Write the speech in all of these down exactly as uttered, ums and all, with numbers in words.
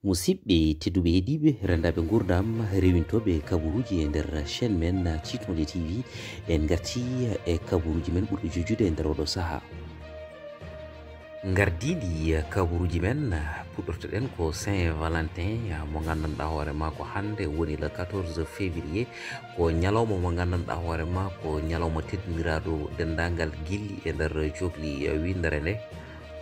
Musidɓe tedduɓe heɗiiɓe, renndaaɓe nguurndam, rewintooɓe kabaruuji e nder chaîne men Tiitonde T V, en ngartii e kabaruuji men ɓurɗi jojjude e nder oɗo sahaa. Ngardiiɗi kabaruuji men, puɗɗortoɗen ko Saint Valentin, mo nganndanɗaa hoore maa ko hannde woni le quatorze février, ko ñalawma mo nganndanɗaa hoore maa ko ñalawma teddindiraaɗo denndaangal gilli e nder cokli winndere nde.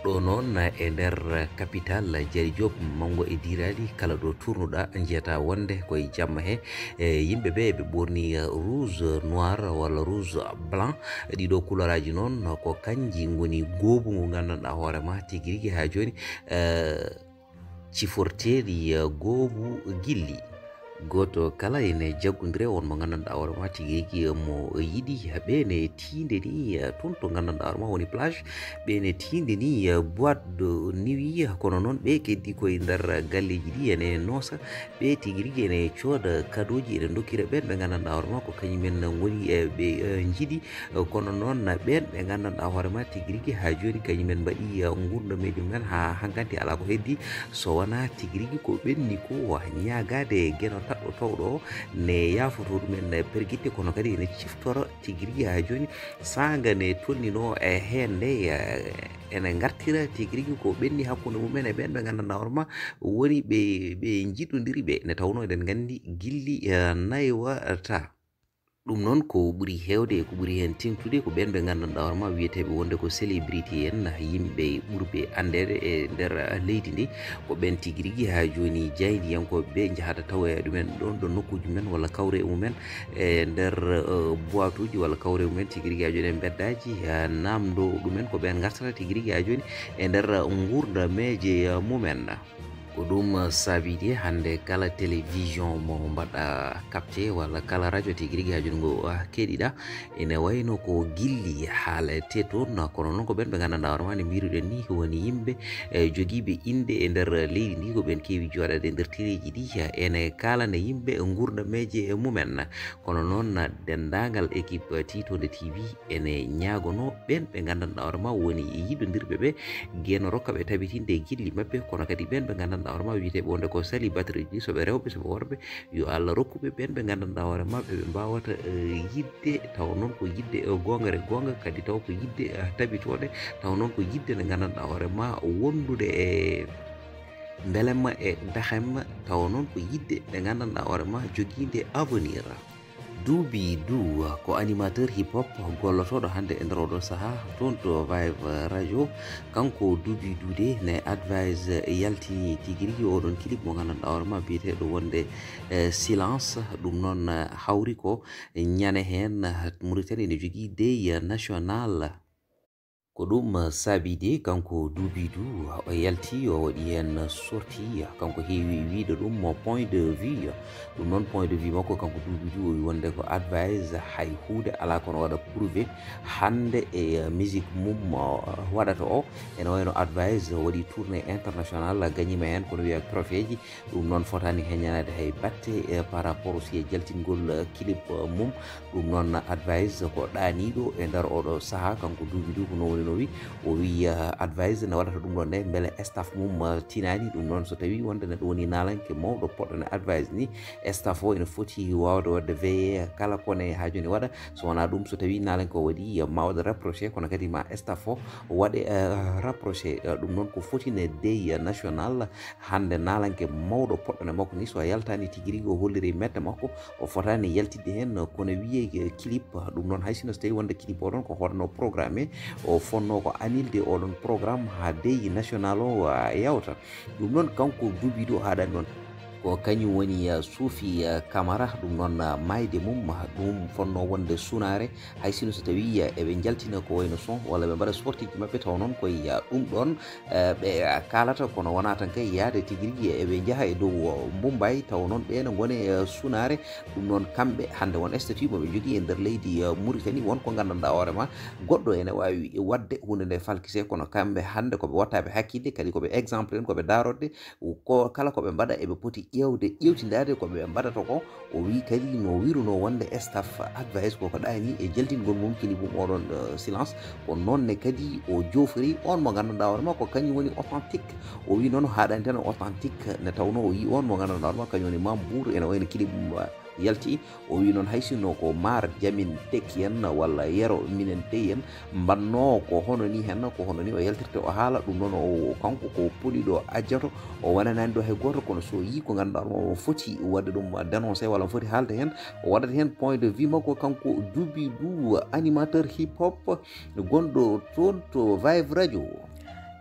Ɗo noon e nder capital Jari Joop manngo e diiraali kala ɗo turnuɗaa njiyataa wonde koye jamma he. E yimɓe ɓe ɓe ɓorni rouge noir walla rouge blanc. Ɗiɗo couleur aji noon ko kanji ngoni goobu ngu nganndanɗaa hoore maa tigi rigi haa jooni, eh, ciforteeri, eh, goobu gilli. Gooto kala ene jaggondire won mo nganndanɗaa hoore maa tigi rigi mo yiɗi. Ɓe ne tiinde ni, eh, toon to nganndanɗaa hoore maa woni plage. Ɓe ne tiinde ni, eh, boîte de nuit. Kono noon ɓe keddi koye nder galleeji ɗi ene noosa. Ɓe tigi rigi ene cooda kadooji, ene ndokkira ɓeen ɓe nganndanɗaa hoore maa ko kañumen ngoni, eh, ɓe, eh, njiɗi. Eh, kono noon ɓeen ɓe nganndanɗaa hoore maa tigi rigi haa jooni kañumen mbaɗi, eh, nguurndam e mum en haa hankanti alaa ko heddi so wonaa tigi rigi ko ɓenni ko ñaagaade Geno Taɗɗo Towɗo o ne yaafotoo ɗumen, eh, pergitte kono kadi ene ciftora tigi rigi haa jooni saanga ne tolninoo e heen nde, eh, ene ngartira tigi rigi ko ɓenni hakkunde mum en e ɓeen ɓe nganndanɗaa hoore maa woni ɓe, ɓe njiɗondiri ɓe nde tawnoo eɗen nganndi gilli, eh, naywata. Ɗum noon ko ɓuri heewde e ko ɓuri heen teeŋtude ko ɓeen ɓe nganndanɗaa hoore maa wiyeteeɓe wonde ko célébrité en, yimɓe ɓurɓe anndeede e nder leydi ndi. Ko ɓeen tigi rigi haa jooni jaayndiyankooɓe ɓe njahata tawoya ɗumen ɗoon ɗo nokkuuji mum en walla kawre e mum en e nder, eh, boîte uji walla kawre e mum en tigi rigi haa jooni e mbeddaaji, eh, naamndoo ɗumen ko ɓeen ngartata tigi rigi haa jooni e nder nguurdameeje, eh, mum en. Ko ɗum saabii de hannde kala télévision mo mbaɗa capté walla kala radio tigi rigi haa jooni ngo, ah, keɗiɗaa, ene wayno ko gilli haaletee toon, kono noon ko ɓeen ɓe nganndanɗaa hoore maa nde mbiiruɗen ni woni yimɓe, eh, jogiiɓe innde e nder leydi ndi, ko ɓeen keewi jooɗaade e nder téléji ɗi, ene kaalana yimɓe nguurdameeje mum en. Kono noon denndaangal équipe Tiitonde T V ene ñaagonoo ɓeen ɓe nganndanɗaa hoore maa woni yiɗondirɓe ɓe, Geno rokka ɓe tabitinde gilli maɓɓe, kono kadi ɓeen ɓe nganndanɗaa hoore maa wiyeteeɓe wonde ko célibataire uji, so ɓe rewɓe, so ɓe worɓe, yo Allah rokku ɓe ɓeen ɓe nganndanɗaa hoore maa ɓe, ɓe mbaawata, eh, yiɗde, tawa noon ko yiɗde, eh, goongre goonga, kadi tawa ko yiɗde, eh, tabitoonde, tawa noon ko yiɗde nde nganndanɗaa hoore maa wondude e mbelemma e dahemma, tawa noon ko yiɗde nde nganndanɗaa hoore maa jogiinde avenir. Doobidou ko animateur hip hop gollotooɗo hannde e nder oɗo sahaa toon to Vibe Radio. Kanko Doobidou de ne Advice yaltini tigi rigi oɗon clip mo nganndanɗaa hoore maa biyeteeɗo wonde, eh, Silence. Ɗum noon, eh, hawri ko ñande heen, eh, Mauritanie ne jogii deuil national. Ko ɗum saabii de kanko Doobidou o yalti, o waɗi heen sortie, kanko heewi wiyde ɗum mo point de vue. Ɗum noon point de vue makko kanko Doobidou o wi wonde ko Advice hay huunde alaa kono waɗa prouvé hannde e musique mum, o waɗata o. Ene wayno Advice o waɗi tournée international, gañiima heen kono wiya trophée ji. Ɗum noon fotaani heñanaade hay batte, eh, par rapport aussi e jaltingol, eh, clip, eh, mum. Ɗum noon Advice ko ɗaaniiɗo e nder oɗo sahaa, kanko Doobidou ko no woni no wi. O wi, eh, Advice ne waɗata ɗum ɗon nde mbele staff mum, eh, tinaani. Ɗum noon so tawii wonde neɗɗo woni naalanke mawɗo poɗɗo ne Advice ni, staff o ene foti waawde waɗde veillé kala ko ne haa jooni waɗa. So wonaa ɗum, so tawii naalanke o waɗi, eh, ma waɗa rapproché, kono kadi ma staff o waɗe, eh, rapproché. Eh, ɗum noon ko foti ne deuil national. Hannde naalanke mawɗo poɗɗo ne makko ni, so a yaltaani tigi rigi o holliri mette makko, o fotaani yaltidde heen, kono wiyee clip. Ɗum noon hay sinno so tawii wonde clip o ɗon ko hoɗano programme, o fonnoo ko annulde oɗon programme haa deuil national o, ah, yawta. Ɗum noon kanko Doobidou haaɗani ɗon. Ko kañum woni, ah, Sophie, ah, Camara, ɗum noon, ah, maayde mum, ah, ɗum fonnoo wonde sunaare. Hay sinno so tawii, eh, eɓe njaltina ko wayno son walla ɓe mbaɗa sortieji maɓɓe, taw noon koye, eh, ɗum ɗon, eh, ɓe, eh, kaalata, kono wonaa tan kay yahde tigi rigi eɓe njaha e dow, eh, Mumbai, taw noon ɓe ne ngone, eh, sunaare. Ɗum noon kamɓe hannde won statut mo ɓe njogii e nder leydi, eh, Mauritanie, won ko nganndanɗaa hoore ma goɗɗo ene waawi waɗde huunde nde falkise, kono kamɓe hannde ko ɓe wattaaɓe hakkille, kadi ko ɓe exemple en, ko ɓe daarodde, ko kala ko ɓe mbaɗa eɓe poti ƴeewde ƴeewtindaade ko ɓe mbaɗata ko. O wii kadi no wiruno wonde staff Advice koko ɗaani e jaltingol mum kini mum oɗon silence. Ko noon ne kadi o joofori on mo nganndanɗaa hoore makko kañum woni Authentique. O wii noon haaɗani tan Authentique nde tawnoo o yii on mo nganndanɗaa hoore makko kañum woni Mame Bour ene wayno kini mum yalti. O wii noon hay sinno ko maar jamin tekki en walla yero minen tey en mbannoo ko hono ni heen ko hono ni o yaltirta o haala ɗum noon o kanko ko poliɗo ajjato o wonanaani ɗo hay gooto kono so yii ko ngannduɗaa ɗum o foti waɗde ɗum dénoncé walla o foti haalde heen o waɗata heen point de vue makko kanko Doobidou animateur hip hop gonɗo toon to Vibe Radio.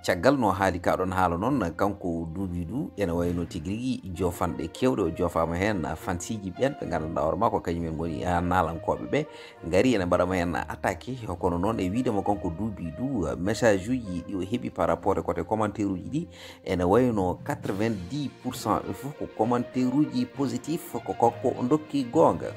Caggal no haali kaɗon haala noon kanko Doobidou ene wayno tigi rigi jofanɗe kewɗe o jofaama heen fansiiji ɓen ɓe nganndanɗaa hoore makko kañum en ngoni naalankooɓe ɓe ngari ene mbaɗama heen attaque kono noon e wiide mo kanko Doobidou message uji ɗi o heɓi par rapport e côté commentaire uji ɗi ene wayno quatre-vingt-dix pour cent ɓe fof ko commentaire uji positif ko kanko o dokki goonga.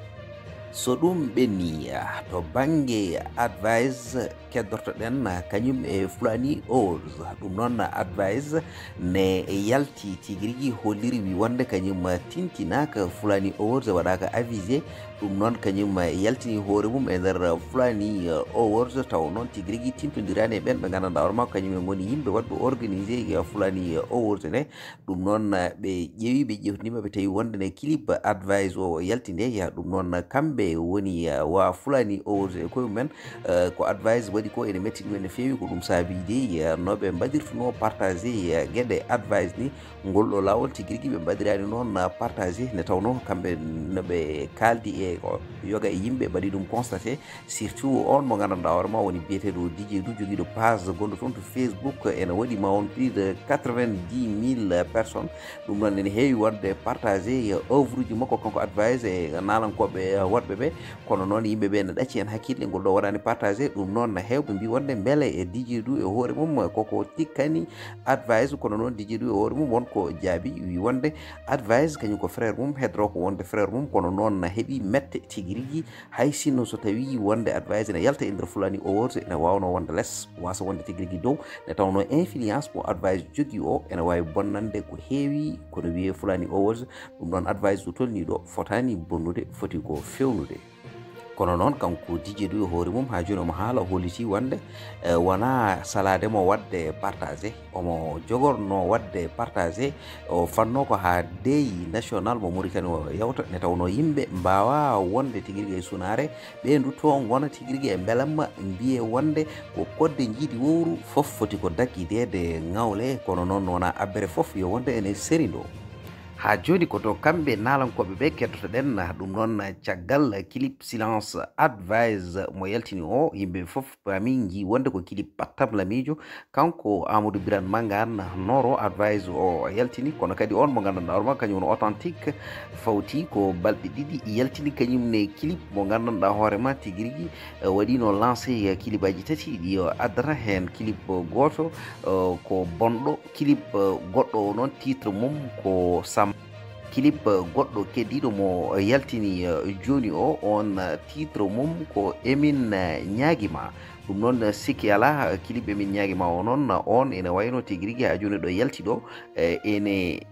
So ɗum ɓenni to bannge Advice keddortoɗen kañum e Fulani Awards. Ɗum noon Advice ne yalti tigi rigi holliri wi wonde kañum tintinaaka Fulani Awards e waɗaaka avisé. Ɗum noon kañum yaltini hoore mum e nder Fulani Awards taw noon tigi rigi tintondiraani e ɓen ɓe nganndanɗaa hoore makko kañum en ngoni yimɓe waɗɓe organisé Fulani Awards ne. Ɗum noon ɓe ƴeewi ɓe ƴewtiniima ɓe tawi wonde ne clip Advice o yalti nde ya ɗum noon kamɓe woni wa Fulani Awards e koye mumen ko Advice waɗi ko ene metti ɗum ene feewi ko ɗum saabi de no ɓe mbaɗirtuno partagé geɗe Advice ni ngol ɗo laawol tigi rigi ɓe mbaɗiraani noon partagé nde tawnoo kamɓe no ɓe kaaldi e yoga e yimɓe mbaɗi ɗum constaté surtout on mo nganndanɗaa hoore ma woni biyeteeɗo Didier Doudou jogiiɗo page gonɗo toon to Facebook ene waɗi ma on plus de quatre-vingt-dix mille personnes. Ɗum noon ene heewi waɗde partagé e œuvre uji makko kanko Advice e naalankooɓe waɗɓe ɓe kono noon yimɓe ɓe ne ɗacci heen hakkille ngol ɗo waɗaani partagé. Ɗum noon heewɓe mbi wonde mbele e Didier Doudou e hoore mum koko tikkani Advice kono noon Didier Doudou e hoore mum won ko jaabi wi wonde Advice kañum ko frère mum hedoro ko wonde frère mum kono noon heɓi mette tigi rigi. Hay sinno so tawii wonde Advice ene yalta e nder Fulani Awards ene waawnoo wonde les wasa wonde tigi rigi dow nde tawnoo influence mo Advice jogii o ene waawi bonnande ko heewi kono wiyee Fulani Awards. Ɗum ɗoon Advice so tolnii ɗo fotaani bonnude foti ko feewnude. Kono noon kanko Didier Doudou e hoore mum haa jooni omo haala o hollitii wonde e wonaa salaade mo waɗde partagé omo jogornoo waɗde partagé o fannoo ko haa deuil national mo Mauritanie o yawta nde tawnoo yimɓe mbaawaa wonde tigi rigi e sunaare. Ɓe ndutto ngona tigi rigi e mbelamma mbiyee wonde ko kodde njiidi wowru fof foti ko daggideede ŋawle kono noon wonaa abbere fof yo wonde ene seri ndo. Haa jooni ko to kamɓe naalankooɓe ɓe keddotoɗen ɗum noon caggal clip silence Advice mo yaltini o yimɓe fof paami njii wonde ko clip pattam lamiijo. Kanko Amadou Birane Mangane Noro Advice o yaltini kono kadi on mo nganndanɗaa hoore ma kañum woni Authentique fawti ko balɗe ɗiɗi yaltini kañum ne clip mo nganndanɗaa hoore ma tigi rigi waɗino lancé clip aji tati ɗi o addata heen clip gooto ko bonɗo clip goɗɗo o noon titre mum ko Sam clip goɗɗo keddiiɗo mo yaltini jooni o on titre mum ko Emin Ñaagima. Ɗum noon sikki alaa clip Emin Ñaagima o noon on ene wayno tigi rigi haa jooni ɗo yalti ɗo ene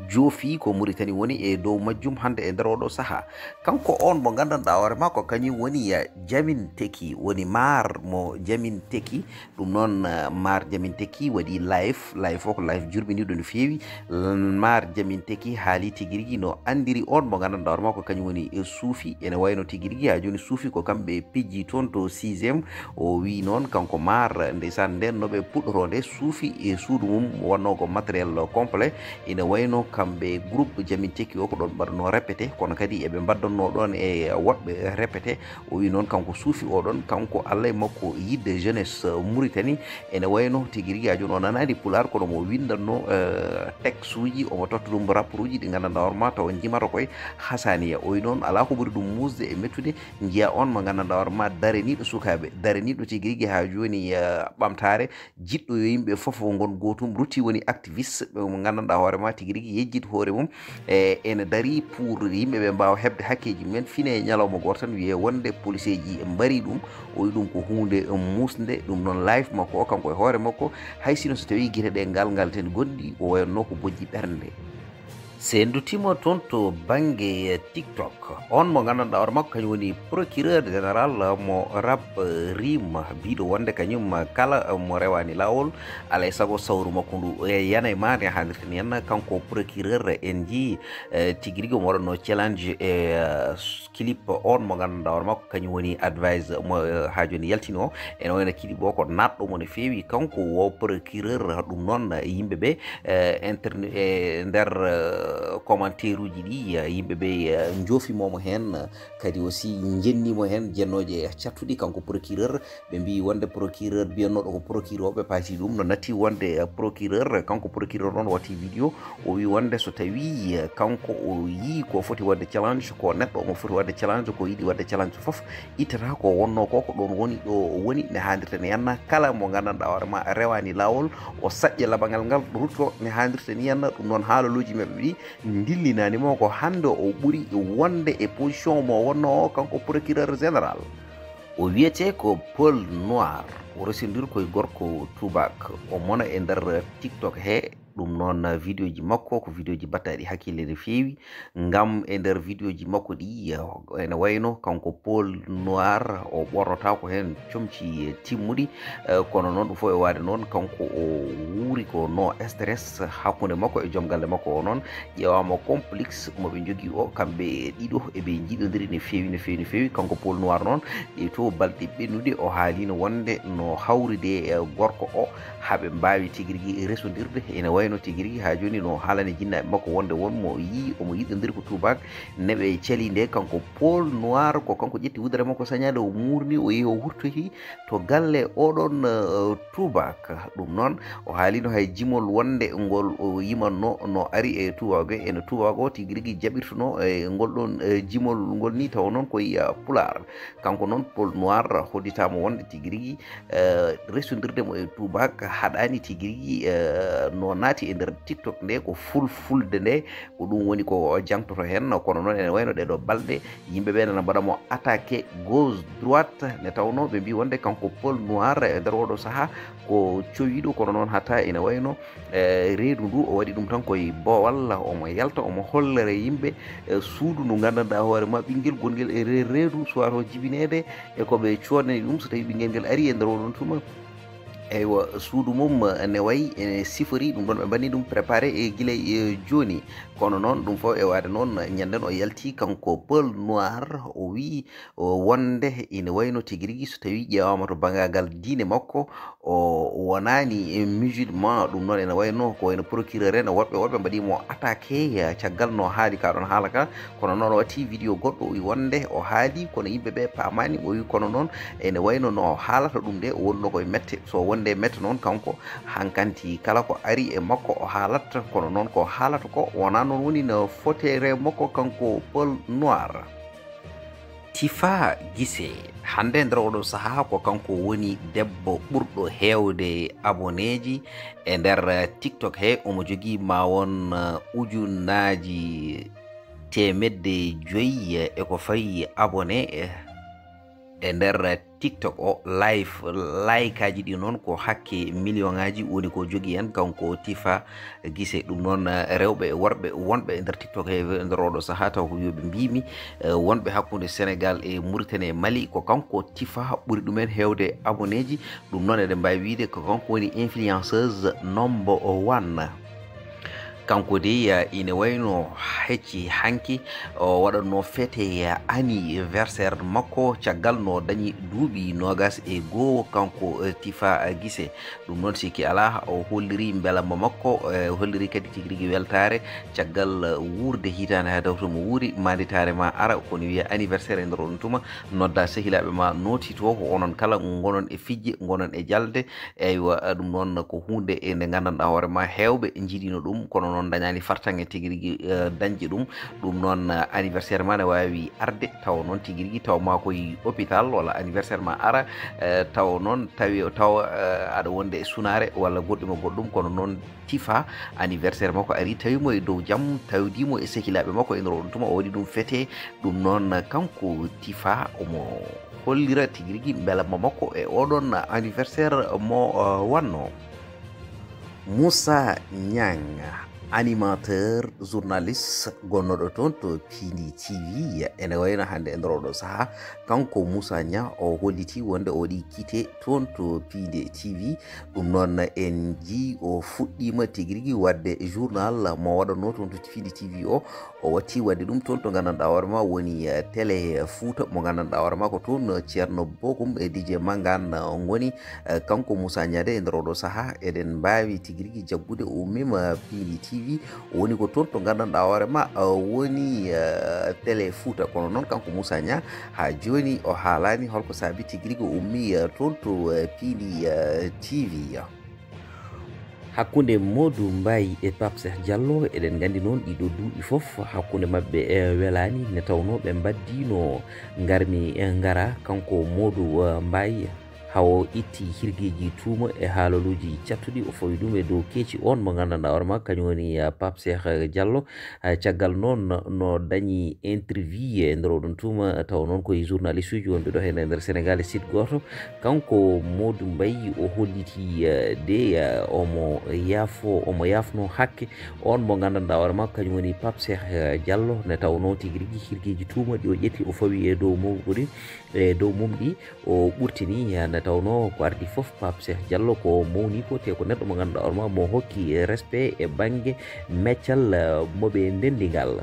joofi ko Mauritanie woni e dow majjum hannde e nder oɗo sahaa. Kanko on mo nganndanɗaa hoore ma ko kañum woni Jamin Teki woni maar mo Jamin Teki. Ɗum noon maar Jamin Teki waɗi live live o ko live jurɓiniiɗo no feewi. Maar Jamin Teki haali tigi rigi no anndiri on mo nganndanɗaa hoore ma ko kañum woni suufi ene wayno tigi rigi haa jooni suufi ko kamɓe pijji toon to sixième. O wii noon kanko maar ndeysaan nden no ɓe puɗɗotoo nde suufi e suudu mum wonnoo ko matériel complet. Ina wayno kamɓe groupe Jamin Teki o ko ɗoon mbaɗanoo répété kono kadi eɓe mbaddannoo ɗoon e woɗɓe répété. O wii noon kanko suufi o ɗoon kanko Allah e makko yidde jeunesse Mauritanie. Ene wayno tigi rigi haa jooni o nanaani pulaar kono mo winndannoo texte uji omo totta ɗum rapport uji ɗi nganndanɗaa hoore ma taw njimata koye hasaniya o wii noon alaa ko ɓuri ɗum muusde e mettude. Njiya on mo nganndanɗaa hoore ma daraniiɗo sukaaɓe daraniiɗo tigi rigi haa jooni ɓamtaare jiɗɗo yo yimɓe fof ngon gootum rutti woni activiste ɓe mo nganndanɗaa hoore ma tigi rigi yejjit hoore mum e ene darii pour yimɓe ɓe mbaawa heɓde hakkeeji mumen fine e ñalawma gooto tan wiyee wonde poliseeji mbarii ɗum. O wi ɗum ko huunde muusnde ɗum noon live makko o kanko e hoore makko hay sino so tawii gite ɗe ngal ngal ten gonɗi o wayatnoo ko bojji ɓernde. Se en nduttiima toon to bannge TikTok, on mo nganndanɗaa hoore makko kañum woni procureur général mo Rap Rim, biiɗo wonde kañum kala mo rewaani laawol, alaa e sago sawru makko ndu e yana e maande haalirta ni en. Kanko procureur en njii, eh, tigi rigi omo waɗanoo challenge e, eh, clip on mo nganndanɗaa hoore makko kañum woni Advice mo, eh, haa jooni yaltini o. Ene wayno clip o ko naatɗo mo no feewi, kanko wo procureur. Ɗum noon, yimɓe ɓe, eh, interne-, e nder, eh, commentaire uji ɗi, eh, yimɓe ɓe, eh, njoofiima mo heen, kadi aussi njennii mo heen jennooje cattuɗi. Kanko procureur, ɓe mbiyi wonde procureur mbiyannooɗo ko procureur, ɓe paati ɗum, no natti wonde, eh, procureur. Kanko procureur noon watti vidéo, o wi wonde so tawi, eh, kanko o yii ko foti waɗde challenge, ko neɗɗo omo foti waɗde challenge, ko yiɗi waɗde challenge fof, ittata ko wonno ko, ko ɗon woni ɗo o woni, ne haalirta ni en. Kala mo nganndanɗaa hoore ma rewaani laawol, o saƴƴa laɓangal ngal, rutto ne haalirta ni en. Ɗum noon haalolooji maɓɓe ɗi ndillinaani mo, ko hannde o ɓuri wonde e position mo wonno o, kanko procureur général. O wiyetee ko Paul Noir, o resondir ko e gorko Tubac, o mona e nder TikTok he. Ɗum noon, vidéoji makko ko vidéoji battaaɗi hakkille no feewi, ngam e nder vidéoji makko ɗi, ene wayno kanko Paul Noir o ɓornotaako heen comci timmuɗi, eh, kono noon ɗum fof e waade noon kanko o wuuri ko no stress hakkunde makko e joom galle makko o noon. Ƴeewaama complexe mo ɓe njogii o, kamɓe ɗiɗo eɓe njiɗondiri no feewi, no feewi, no feewi. Kanko Paul Noir noon, ɗe to balɗe ɓennude, o haaliino wonde no hawride e gorko o, haa ɓe mbaawi tigi rigi resondirde. Ene wayno tigi rigi haa jooni no haalani jinnaaɓe makko wonde won mo yii omo yiɗondiri ko Tubac, ne ɓe cali nde. Kanko Paul Noir, ko kanko ƴetti wudere makko sañaade, o muurni, o yehi, o wurtoyi to galle oɗon, eh, Tubac. Ɗum noon, o haaliino hay jimol wonde ngol o yimanno no ari e Tubac, ene Tubac o tigi rigi jaɓirtuno e ngol ɗon, eh, jimol ngol ni, tawa noon ko e, eh, Pulaar. Kanko noon, Paul Noir hodditaama wonde tigi rigi, eh, resondirde mo e Tubac haɗaani tigi rigi, eh, no naati e nder TikTok nde, ko fulfulde nde, ko ɗum woni ko jangtoto heen. Kono noon, ene wayno ɗeɗo balɗe, yimɓe ɓe nana mbaɗa mo attaqué gauche droite, ne tawno ɓe mbi wonde kanko Paul Noir e nder oɗo sahaa ko cowiɗo, kono noon hatta ene wayno, eh, reedu ndu o waɗi ɗum tan koye boowal, omo yalta, omo hollere yimɓe, eh, suudu ndu nganndanɗaa hoore ma ɓinngel gonngel e re-, reedu, soit o jibineede e ko ɓe coodani ɗum, so tawi ɓinngel ngel ari e nder oɗon tuma. Eywa, suudu mum, eh, ne wayi, ene sifori, ɗum ɗon ɓe mbanni ɗum préparé e gila e jooni. Kono noon, ɗum fof e waade noon, ñanden o yalti kanko Paul Noir, o wi, o, wonde ine wayno tigi rigi so tawi ƴeewaama to banngagal diine makko, o wonaani e musulman. Ɗum noon ene wayno ko wayno procureur en, woɗɓe, woɗɓe mbaɗi mo attaqué, eh, caggal no haali ka ɗon haala ka. Kono noon o watti vidéo goɗɗo, o wi wonde o haali, kono yimɓe ɓe paamaani. O wi kono noon ene wayno no haalata ɗum de, o wonno koye mette. So wonde mette noon, kanko hankanti kala ko ari e makko o haalat, kono noon ko haalata ko wonaa noon woni no fotere makko kanko Paul Noir. Tifa Gise, hannde nder oɗo sahaa ko kanko woni debbo ɓurɗo heewde aboneeji e nder TikTok he. Omo jogii ma won, uh, ujunnaaji teemedde joyi e ko fayi abone, eh, e nder TikTok o. Live, like aji ɗi noon ko hakke million aji woni ko jogii en kanko Tifa Gise. Ɗum noon, eh, rewɓe e worɓe wonɓe e nder TikTok he e nder oɗo sahaa, taw ko wiyoɓe mbimi, eh, wonɓe hakkunde Sénégal e Mauritanie e Mali, ko kanko Tifa ɓuri ɗumen heewde aboneeji. Ɗum noon eɗen mbaawi wiyde ko kanko woni influenceuse number one. Kanko dey, eh, ine wayno hecci hanki o waɗatno fete, eh, anniversaire makko caggal no dañi duuɓi noogas e goo kanko, eh, Tifa Gise. Ɗum noon sikki alaa, o holliri mbelamma makko, eh, o holliri kadi tigi rigi weltaare caggal, eh, wuurde hitaande haa dawto mo wuuri, maanditaare ma ara, kono wiya anniversaire e nder on tuma, nodda sehilaaɓe ma nootito, ko onon kala ngonon e fijje, ngonon e jalde. Eywa, ɗum noon ko huunde e nde nganndanɗaa hoore ma heewɓe njiɗino ɗum, kono noon dañaani fartaŋŋe tigi rigi, eh, dañde ɗum. Ɗum noon, eh, anniversaire ma ne waawi arde, taw noon tigi rigi, taw ma koye hôpital, walla anniversaire ma ara, eh, taw noon tawi, taw, eh, aɗa wonde e sunaare walla goɗɗum e goɗɗum, kono noon Tifa anniversaire makko ari, tawi mo e dow jam, tawdi mo e sehilaaɓe makko e nder on tuma, o waɗi ɗum fete. Ɗum noon kanko Tifa omo hollira tigi rigi mbelamma makko e oɗon anniversaire mo, eh, wanno. Moussa Niang, Animateur, journaliste, gonnoɗo toon to Pindi T V, ene wayno hannde e nder oɗo sahaa, kanko Moussa Niang, o holliti wonde o waɗi quitté toon to Pindi T V. Ɗum noon en njii o fuɗɗiima tigi rigi waɗde journal mo waɗatnoo toon to Pindi T V o. O watti waɗde ɗum toon to nganndanɗaa hoore ma woni, eh, Télé Fouta mo nganndanɗaa hoore ma ko toon, eh, Ceerno Bokum e D J Mangane, eh, ngoni. Eh, kanko Moussa Niang de e nder oɗo sahaa eɗen mbaawi tigi rigi jaggude o ummiima Pindi T V. O woni ko toon to nganndanɗaa hoore ma, eh, woni, eh, Télé Fouta. Kono noon kanko Moussa Niang haa jooni o haalaani holko saabi tigi rigi o ummii, eh, toon to, eh, Pindi, eh, T V. Hakkunde Modou Mbaye e Pape Cheikh Diallo, eɗen nganndi noon ɗiɗo duuɓi fof hakkunde maɓɓe, eh, welaani, nde tawnoo ɓe mbaɗdiino ngarmi, eh, ngara. Kanko Modou, eh, Mbaye, haa o itti hirgeeji tuuma e haalaluuji cattuɗi, o fawi ɗum e dow keeci oon mo nganndanɗaa hoore ma, kañum woni, eh, Pape Cheikh Diallo. Eh, caggal noon no dañi interview e nder oɗon tuuma, tawa noon koye journaliste uji wonɓe ɗo heen e nder Sénégal e site gooto. Kanko Modou Mbaye o holliti, eh, de, eh, omo yaafo, omo yaafno hakke oon mo nganndanɗaa hoore makko kañum woni Pape Cheikh, eh, Diallo, nde tawnoo tigi rigi hirgeeji tuuma ɗi o ƴetti o fawi e dow mum ɗi, e dow mum ɗi. O ɓurtini, eh, nde tawnoo ko ardi fof Pape Cheikh Diallo ko mawni ko, te ko neɗɗo mo ngannduɗaa hoore ma mo hokki respect e bannge meccal, eh, mo ɓe ndenndi ngal.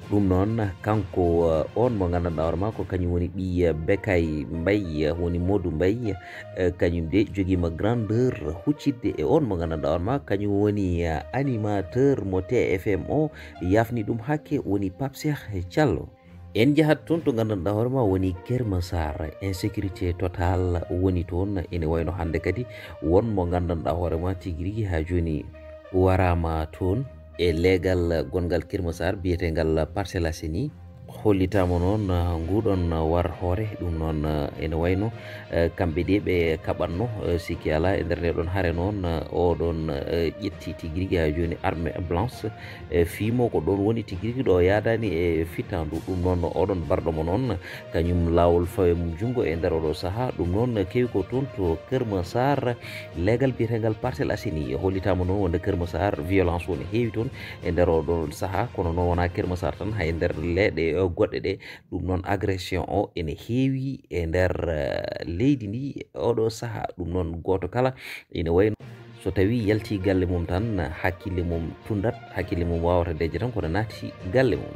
Ɗum noon, kanko, eh, oon mo nganndanɗaa hoore ma ko kañum woni ɓiy, eh, Bekay Mbaye, eh, woni Modou Mbaye, eh, kañum de jogiima grandeur huccitde e oon mo nganndanɗaa hoore ma kañum woni, eh, animateur mo T F M o, yaafni ɗum hakke woni Pape Cheikh Diallo. En njahat toon to nganndanɗaa hoore ma woni Keur Massar, insécurité totale woni toon. Ene wayno hannde kadi won mo nganndanɗaa hoore ma tigi rigi haa jooni waraama toon e leegal gonngal Keur Massar biyeteengal Parcelles Assainies. Hollitaama noon, ah, nguɗon war hoore, ɗum noon, ah, ene wayno, eh, kamɓe de ɓe kaɓatno, eh, sikki alaa e nder nde ɗon hare noon, ah, oɗon, eh, ƴetti tigi rigi haa jooni arme blanche, eh, fii mo ko ɗoon woni tigi rigi ɗo yaadaani e fittaandu. Ɗum noon oɗon barɗo mo noon, kañum laawol fawe mum junngo e nder oɗo sahaa. Ɗum noon kewi ko toon to Keur Massar, leegal biyeteengal Parcelles Assainies. Hollitaama noon wonde Keur Massar violence woni heewi toon e nder oɗo sahaa, kono noon wonaa Keur Massar tan, hay nder leeɗe, eh, goɗɗe ɗe, ɗum noon agression o ene heewi e nder, eh, leydi ndi oɗo sahaa. Ɗum noon gooto kala ene wayno so tawii yaltii galle mum tan, hakkille mum tunndat, hakkille mum waawata deƴde tan kono naati galle mum.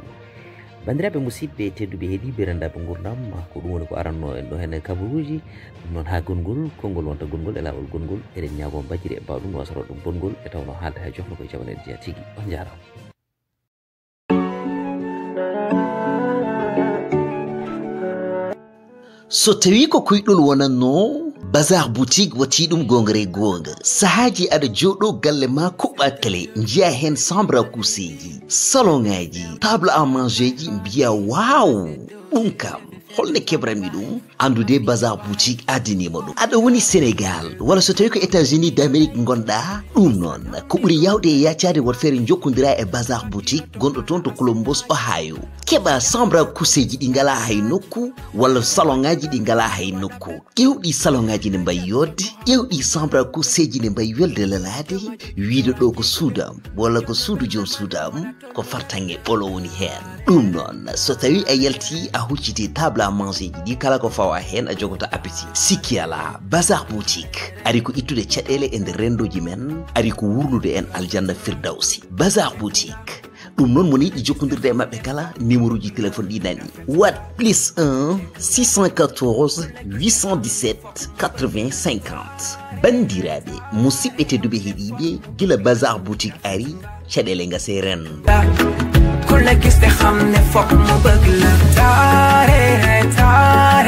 Banndiraaɓe musidɓe tedduɓe heɗiiɓe renndaaɓe nguurndam, ko ɗum woni ko arannoo en ɗo heen e kabaruuji. Ɗum noon haa gongol, konngol wonta gongol e laawol gongol, eɗen ñaagoo mbajiri e mbaaw ɗum no wasoro ɗum bongol e tawnoo haalde hay jofno koye capanɗe jeya tigi. On njaaraama. So tawii ko kuyɗol wonatnoo, Bazar Boutique waɗi ɗum goonga e goonga. Sahaaji aɗa jooɗoo galle ma, kuɓɓa télé, njiya heen chambre à coucheeji, salon ŋaaji, table à mangeeji, mbiya, "Waaw, ɗum kam, holno keɓranmi ɗum?" Anndude Bazar Boutique addaniima ɗum. Aɗa woni Sénégal, walla so tawii ko États-Unis d'Amérique ngonɗaa, ɗum noon ko ɓuri yaawde e yaacaade, woto feere njokkondira e Bazar Boutique gonɗo toon to Columbus, Ohio. Keɓa chambre à coucheeji ɗi ngalaa hay nokku, walla salon ŋaaji ɗi ngalaa hay nokku. Ƴeew ɗii salon ŋaaji ne mbayi yooɗde, ƴeew ɗii chambre à coucheeji ne mbayi welde lelaade, wiide ɗo ko suudam, walla ko suudu joom suudam, ko fartaŋŋe ɓolo woni heen. Ɗum noon, so tawii a yaltii, a huccitii table à mangeeji ɗi, kala ko fawaa heen, a jogoto appétit. Sikki alaa, Bazar Boutique ari ko ittude caɗeele e nder renndooji men, ari ko wurnude en aljanna Firdawsi. Bazar Boutique. Ɗum noon, mo yiɗi jokkondirde e maɓɓe kala, numéro ji téléphone ɗi nani. Waɗ plus un, six cent quatorze, huit cent dix-sept, quatre-vingts, cinquante. Banndiraaɓe, musidɓe tedduɓe heɗiiɓe, gila Bazar Boutique ari, caɗeele ngase renndo. Ku la gis te xam ne fokk mu bëgg la. Taare, taare.